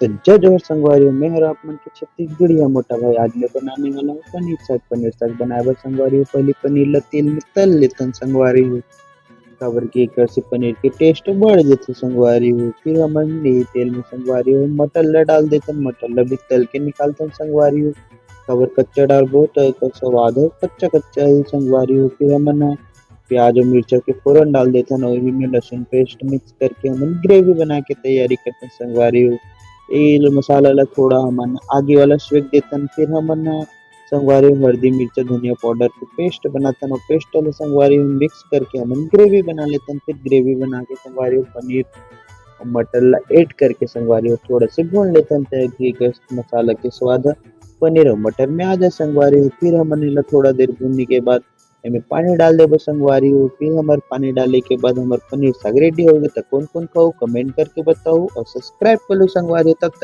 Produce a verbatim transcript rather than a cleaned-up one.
तो जय जोहार संगवारी हो, मैं हर आप मन के छत्तीसगढ़िया मोटा भाई। आज मैं बनाने वाला हूँ पनीर साग। पनीर साग बनाए बर संगवारी हो, पहले पनीर ला तेल में तल लेथन संगवारी हो, काबर कि एकर से पनीर के टेस्ट बढ़ जथे संगवारी हो। फिर हमन यही तेल में संगवारी हो मटर ला डाल देथन, मटर ला भी तल के निकालथन संगवारी हो, काबर कच्चा डालबो तो एकर स्वाद ह कच्चा कच्चा ही संगवारी हो। फिर हमन ह प्याज और मिर्चा के फोरन डाल देथन और इही में लहसुन पेस्ट मिक्स करके हमन ग्रेवी बना के तैयारी करथन संगवारी हो। ये लो मसाला ला थोड़ा हमन आगी वाला सेक देथन। फिर हमन ह संगवारी हो हल्दी, मिर्चा, धनिया पाउडर के पेस्ट बनाथन और पेस्ट ला संगवारी हो मिक्स करके हमन ग्रेवी बना लेथन। फिर ग्रेवी बना के संगवारी हो पनीर और मटर ला ऐड करके संगवारी हो थोड़ा से भून लेथन, ताकि एकर मसाला के स्वाद ह पनीर और मटर में आ जाए संगवारी हो। फिर हमन एला थोड़ा देर भूनने के बाद एमे पानी डाल देबो संगवारी हो। फिर हमर पानी डाले के बाद हमर पनीर साग रेडी हो गे। त कौन कौन खाओ कमेंट करके बताओ और सब्सक्राइब कर लो संगवारी हो। तब तक